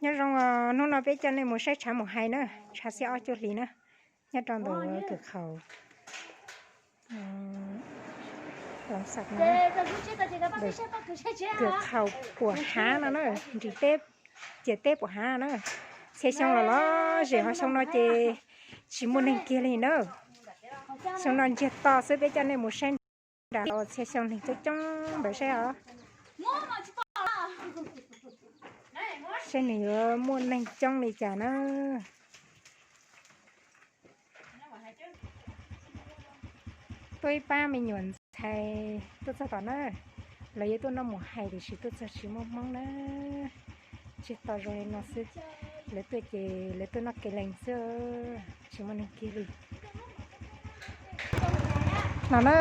Nyob zoo, hnub no peb coj nej mus saib tshav mus hais na, tshav xiab ob cuaj hlis na, nyob rau ntawm kawm khaum, kawm khaum Puam Hav no na, nrim teb, ciam teb Puam Hav na. Txhia xyoo los los zem, ho xyoo no ces tsis muaj neeg kiag li na. Xyoo no ntsiag to xwb, peb coj nej mus saib nram los txhia xyoo neeg coob coob npaum saib os. Saib nws yuav muaj neeg coob li cas na. Tuaj ib pab me nyuam ntxhais tuaj txog tom na, lawv yuav tuaj noj mus hais tiam sis tuaj txog tsis muaj hmoob na. Ntsiag to zoo li no xwb, lawv tuaj ces lawv tuaj noj kev lees xwb, tsis muaj neeg kiag li. No na,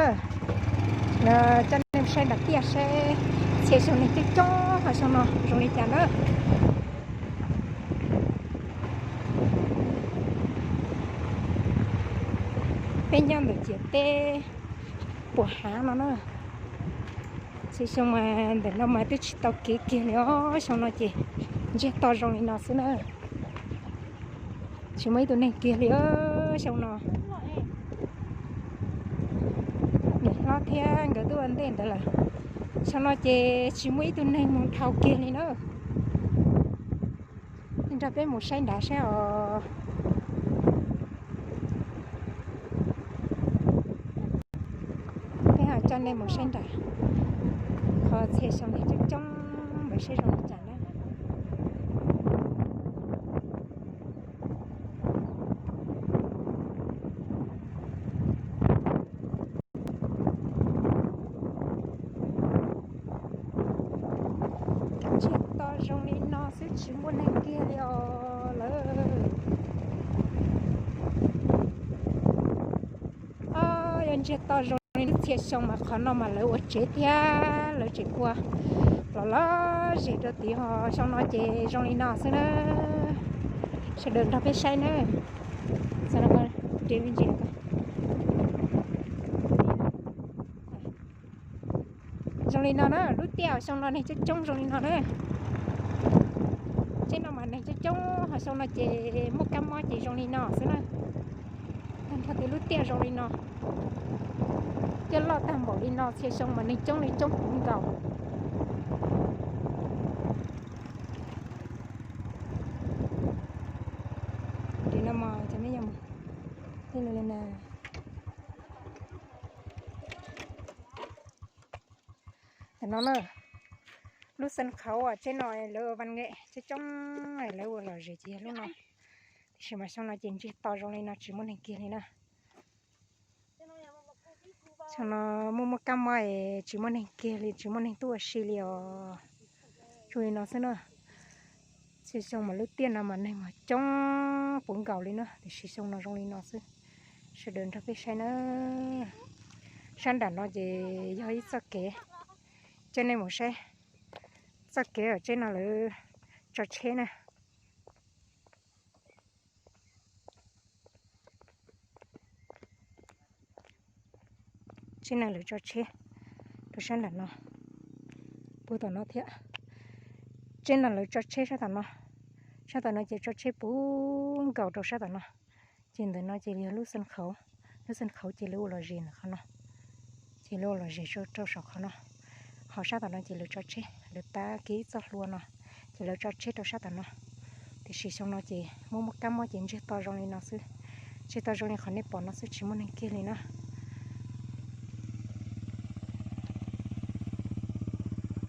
coj nej saib nram tiaj saib txhia xyoo neeg coob coob ho xyoo no zoo li cas na. Peb nyob ntawm ciam teb Puam Hav no na. Txhia xyoo mas ntawm no mas twb tsis tau kev kiag li os, xyoo no ces ntsiag to zoo li no xwb na. Tsis muaj ib tug neeg kiag li os xyoo no. Niam hlob thiab nkawd twb ua ntej ntawd lawm, xyoo no ces tsis muaj ib tug neeg mus dhau kiag li na. Nrog peb mus saib nrad saib os. Peb ho coj nej mus saib nrad, qhov txhia xyoo neeg coob coob npaum saib zoo li cas na. Ntsiag to zoo li no xwb tsis muaj neeg kiag li os lawm. Yog ntsiag to zoo li lub txhia xyoo mas qhov no mas lawv ua tsev thiab lawv tseem ua los lom zem rau tid ho xyoo no ces zoo li no xwb na. Sawv daws nrog peb saib na. Zoo li no na, lub tiaj xyoo no neeg coob coob zoo li no na. Teb no mas neeg coob coob ho xyoo no ces muaj kab mob ces zoo li no xwb na. Tag nrho tej lub tiaj zoo li no, tiaj loj tag npaum li no txhia xyoo mas neeg coob li coob puv nkaus. Tim no mas cov me nyuam tej no li na. Tam no na, lub xeev qhauv tseb no lawv ua vas nqe coob coob, lawv ua lom zem ces yog lub no. Tiam sis mas xyoo no ces ntsiag to zoo li no tsis muaj neeg kiag li na. Xyoo no muaj muaj kab mob es tsis muaj neeg kiag li, tsis muaj neeg tuaj ua si li os. Zoo li no xwb na. Txhia xyoo mas lub tiaj no mas neeg mas coob puv nkaus li na, tiam sis xyoo no zoo li no xwb. Sawv daws nrog peb saib na. Sab nram no ces yog ib txoj kev, coj nej mus saib txoj kev uas tseb no lawv tso tsheb na. Tseb no lawv tso tsheb rau sab nram no, puag tom no thiab. Tseb no lawv tso tsheb sab tom no, sab tom no ces tso tsheb puv nkaus rau sab tom no. Ces ntawm no ces yog lub xeev qhauv, lub xeev qhauv ces lawv ua lom zem ntawm qhov no, ces lawv ua lom zem rau saum qhov no. Ho sab tom no ces lawv tso tsheb, lawv tab kiag ib txoj hlua no, ces lawv tso tsheb rau sab tom no. Tiam sis xyoo no ces muaj muaj kab mob ces ntsiag to zoo li no xwb, ntsiag to zoo li qhov nej pom no xwb tsis muaj neeg kiag li na.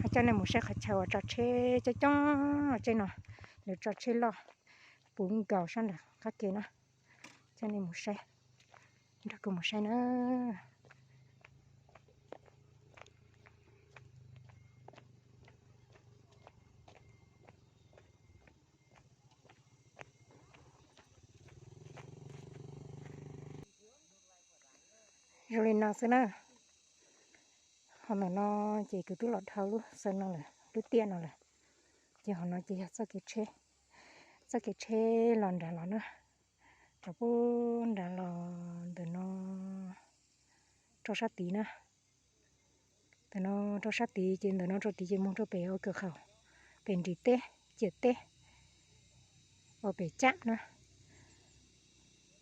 Coj nej mus saib qhov chaw uas tso tsheb coob coob tseb no, lawv tso tsheb loj puv nkaus sab nram qab ke na. Coj nej mus saib, nrog kuv mus saib na. Zoo li no xwb na. Ho ntawm no ces kuv twb los dhau lub xeev no lawm, lub tiaj no lawm. Ces hauv no ces yog txoj kev tsheb, txoj kev tsheb los nrad los na, rau puag nrad los ntawm no rau sab tid na. Ntawm no rau sab tid ces ntawm no rau tid ces moog rau pem ua kawm qhaum, pem nrim teb, ciam teb, Ua pem cam na.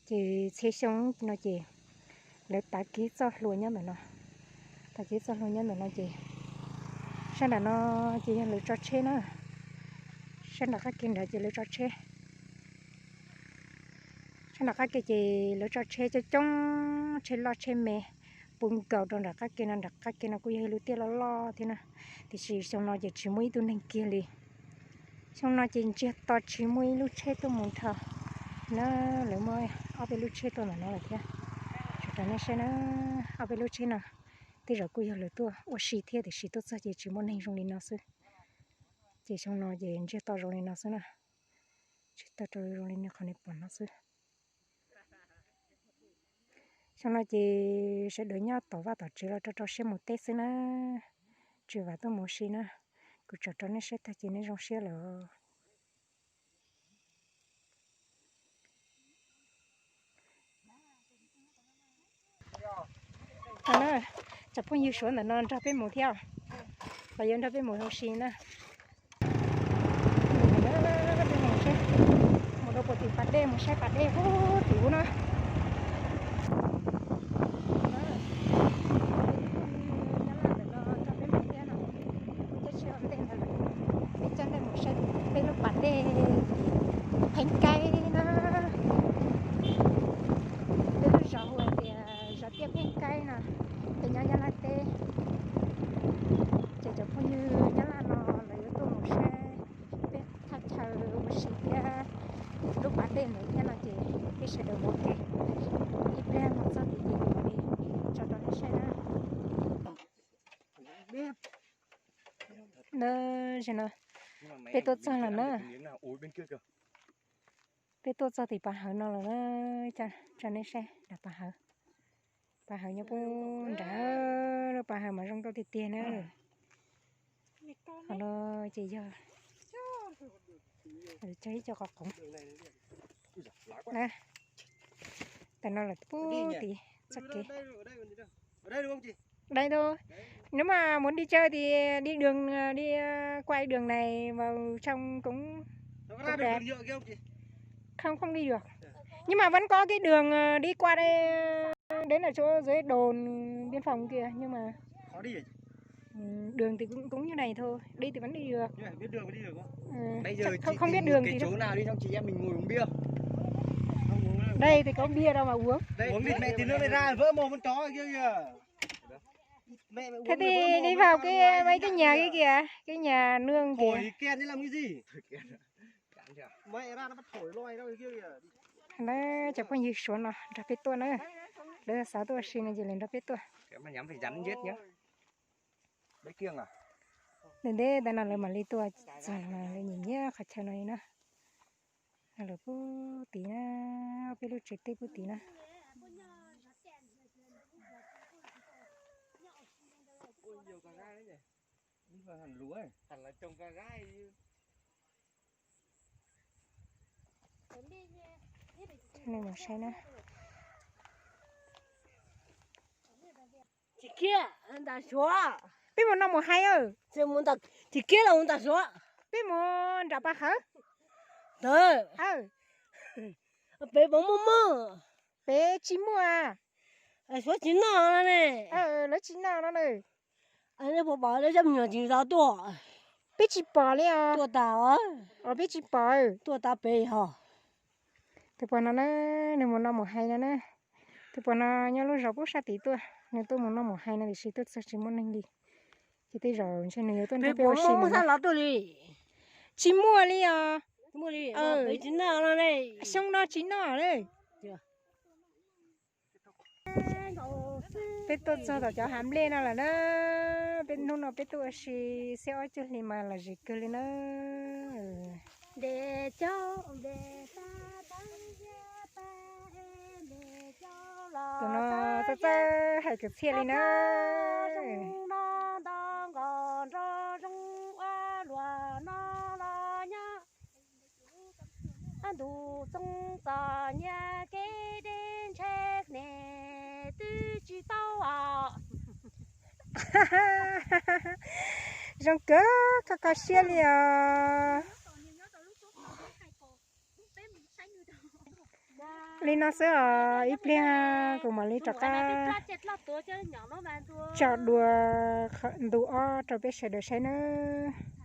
Ces txhia xyoo no ces lawv tav kiag txoj hlua nyob ntawm no, tav kiag txoj hlua nyob ntawm no ces sab nram no ces yog lawv tso tsheb na, sab nram qab ke nrad ces lawv tso tsheb, sab nram qab ke ces lawv tso tsheb coob coob, tsheb loj tsheb me puv nkaus rau nram qab ke no, nram qab ke no kuj yog ib lub tiaj loj loj thiab na, tiam sis xyoo no ces tsis muaj ib tug neeg kiag li. Xyoo no ces ntsiag to tsis muaj ib lub tsheb tuaj mus nrho na, lawv muaj ob peb lub tsheb tuaj ntawm no lawm thiab. Tso rau nej saib na, ob peb lub tsheb no tej zaum kuj yog lawv tuaj ua si thiab tiam sis tuaj txog ces tsis muaj neeg zoo li no xwb. Ces xyoo no ces ntsiag to zoo li no xwb na, ntsiag to zoo li qhov nej pom no xwb. Xyoo no ces sawv daws nyob tom vaj tom tsev los rau rau siab mus teb xwb na, tsis vam tuaj mus ua si na. Kuv tso rau nej saib tag ces nej zoo siab lawm. Tsoom phooj ywg suav ntawm no nrog peb mus thiab, los yuav nrog peb mus ua si na. Mus rau puag tim pas dej, mus saib pas dej puag tim ub no. Peb coj nej mus saib peb lub pas dej Pheeb Kaib na. Peb lub zos hu tias zos Tiaj Pheeb Kaib no, ces nyob Nyab Laj teb. Ces cov phooj ywg Nyab Laj no lawv yuav tuaj mus saib peb thaj chaw ua si thiab lub pas dej ntawd thiab no ces peb sawv daws mus ua ke. Ib pliag mus txog tim ces kuv mam li tso rau nej saib na. Na, no peb tuaj txog lawm na. Peb tuaj txog tim pas hawv no lawm na, tso nej saib nram pas hawv. Pas hawv nyob puag nrad, lub pas hawv mas zoo nkauj tiag tiag na. Qhov no ces yog lawv cog ib co qhov qoov na. Tam no lawm puag tid txoj kev. Đây thôi. Nếu mà muốn đi chơi thì đi đường, đi qua đường này vào trong cũng không đẹp. Không, không đi được. Nhưng mà vẫn có cái đường đi qua đây, đến ở chỗ dưới đồn biên phòng kìa, nhưng mà đường thì cũng cũng như này thôi, đi thì vẫn đi được. Không, không biết đường thì thôi. Đây thì có bia đâu mà uống. Uống đi mẹ, tí nữa mày ra vỡ mồm con chó kia kìa. Thế thì đi vào cái mấy cái nhà kia kìa, cái nhà nương kìa. Lawv cov phooj ywg Suav no nrog peb tuaj na, lawv xav tuaj ua si no ces lawv nrog peb tuaj. Ntev ntev tas no lawv mam li tuaj txog, lawv nyiam nyiam qhov chaw no li na. Lawv puag tid na, peb lub tsev teb puag tid na. Nej mus saib na. Tsis kiag ntawm Suav. Peb mus no mus hais. Tsis kiag los mus ntawm Suav. Peb mus nram pas hawv. Ntawd pem puas muaj mog? Pem tsis muaj. Suav tsis noj no ne. Lawv tsis noj no na. Nej puas pom lawv cov me nyuam tsis zov tuaj? Peb tsis pom li os. Tuaj tas, peb tsis pom. Tuaj tas pem ho. Tus pog no na, nws mus no mus hais no na. Tus pog no nyob lub zos pub sab tid tuaj, nws tuaj mus no mus hais no tiam sis tuaj txog tsis muaj neeg li. Ces tej zaum ntshe nws yuav tuaj nrog peb ua si mus no. Tsis muaj li os. Xyoo no tsis noj li. Peb tuaj txog tom cov hav nplej no lawm na. Peb hnub no peb tuaj ua si xiab ob cuaj hli mas lom zem kawg li na. Tus no txawj txawj hais kwv txhiaj li na. Zoo kawg, kho kho siab li os. Li no xwb os, ib pliag kuv mam li rov qab tso dua ntu ob rau peb sawv daws saib nawb.